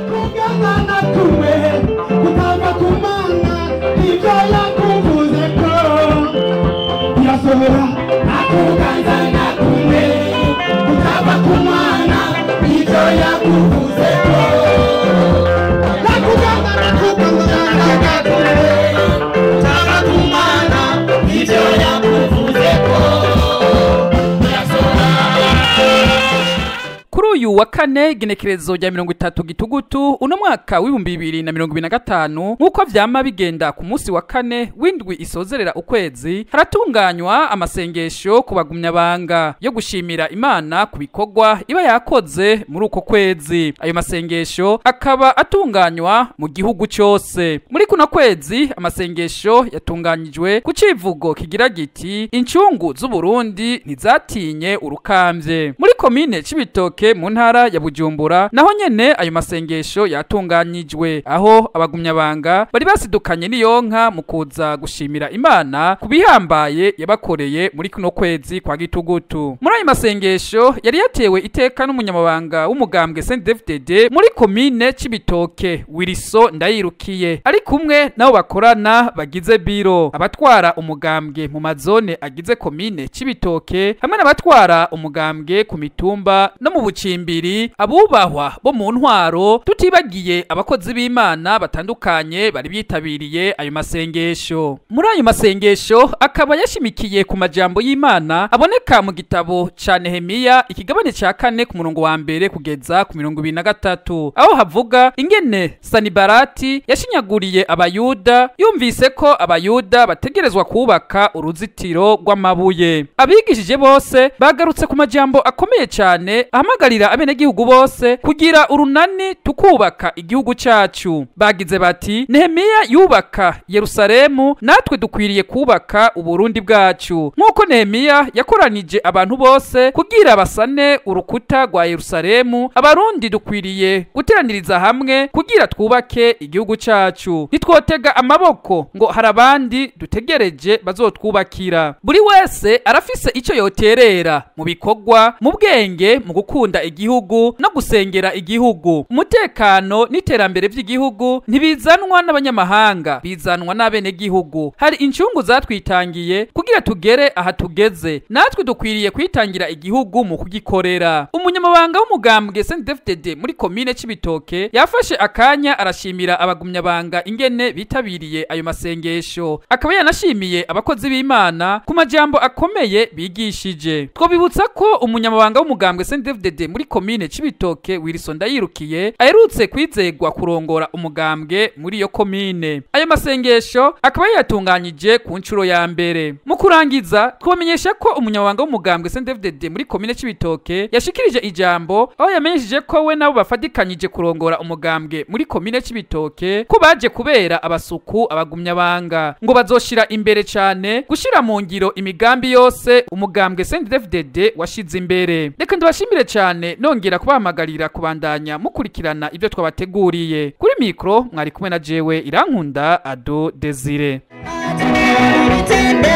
Kugana kumwe kutava kumana ibyo yakuvuze ko birasohora. Akugana kumwe kutava kumana ibyo yakuvuze ko nakugana nakugana kumwe kutava kumana ibyo yakuvuze ko birasohora. Kuri uyu wa kane, igenekerezo rya 30 Gitugutu uno mwaka w'2025, nk'uko vyama bigenda ku munsi wa kane w'indwi isozerera ukwezi, haratunganywa amasengesho ku bagumyabanga yo gushimira Imana ku bikorwa iba yakoze muri uko kwezi. Ayo masengesho akaba atunganywa mu gihugu cyose. Muri kuno kwezi amasengesho yatunganyijwe ku civugo kigira giti: "Incungu z'Uburundi ntizatinye urukamvye." Muri komine Cibitoke mu ntara ya Bujumbura naho nyene ayo masengesho yatunganyijwe, aho abagumyabanga bari basidukanye n'iyonka mu kuza gushimira Imana ku bihambaye yabakoreye muri kuno kwezi kwa Gitugutu. Muri ayo masengesho yari yatewe iteka n'umunyamabanga w'umugambwe CNDD-FDD muri komine Cibitoke, Wiriso Ndayirukiye, ari kumwe nabo bakorana bagize biro, abatwara umugambwe mu mazone agize komine Cibitoke, hamwe n'abatwara umugambwe ku mitumba no mu bucimbiri, abubahwa bo mu ntwaro, tutibagiye abakozi b'Imana batandukanye bari bitabiriye ayo masengesho. Muri ayo masengesho akaba yashimikiye ku majambo y'Imana aboneka mu gitabo ca Nehemiya, ikigabane ca 4 ku murongo wa 1 kugeza ku 23, aho havuga ingene Sanibarati yashinyaguriye Abayuda yumvise ko Abayuda bategerezwa kubaka uruzitiro rw'amabuye. Abigishije bose bagarutse ku majambo akomeye cyane ahamagarira abenegihugu bose kugira urunani tukubaka igihugu cyacu. Bagize bati: "Nehemiya yubaka Yerusalemu, natwe dukwiriye kubaka Uburundi bwacu. Nk'uko Nehemiya yakoranije abantu bose kugira basane urukuta rwa Yerusalemu, Abarundi dukwiriye guteraniriza hamwe kugira twubake igihugu cyacu. Ntitwotega amaboko ngo hari abandi dutegereje bazotwubakira. Buri wese arafise icyo yoterera mu bikorwa, mu bwenge, mu gukunda igihugu no gusengera igihugu. Umutekano n'iterambere by'igihugu ntibizanwa n'abanyamahanga, bizanwa n'abenegihugu. Hari incungu zatwitangiye kugira tugere aha tugeze, natwe dukwiriye kwitangira igihugu mu kugikorera." Umunyamabanga w'umugambwe CNDD-FDD muri komine Cibitoke yafashe akanya arashimira abagumyabanga ingene bitabiriye ayo masengesho, akaba yanashimiye abakozi b'Imana ku majambo akomeye bigishije. Twobibutsa ko umunyamabanga w'umugambwe CNDD-FDD muri komine Cibitoke, Wilson Ndayirukiye, aherutse kwizegwa kurongora umugambwe muri iyo komine. Ayo masengesho akaba yayatunganyije ku nshuro ya mbere. Mu kurangiza, twamenyesha ko umunyamabanga w'umugambwe CNDD-FDD muri komine Cibitoke yashikirije ijambo, aho yamenyesheje ko we nabo bafatikanyije kurongora umugambwe muri komine Cibitoke ko baje kubera abasuku abagumyabanga, ngo bazoshira imbere cyane gushira mu ngiro imigambi yose umugambwe CNDD-FDD washize imbere. Reka ndabashimire cyane, nongera kubahamagarira kubandanya mukurikirana ibyo twabateguriye. Kuri mikro mwari kumwe na jewe Irankunda Ado Desire. Bitenda.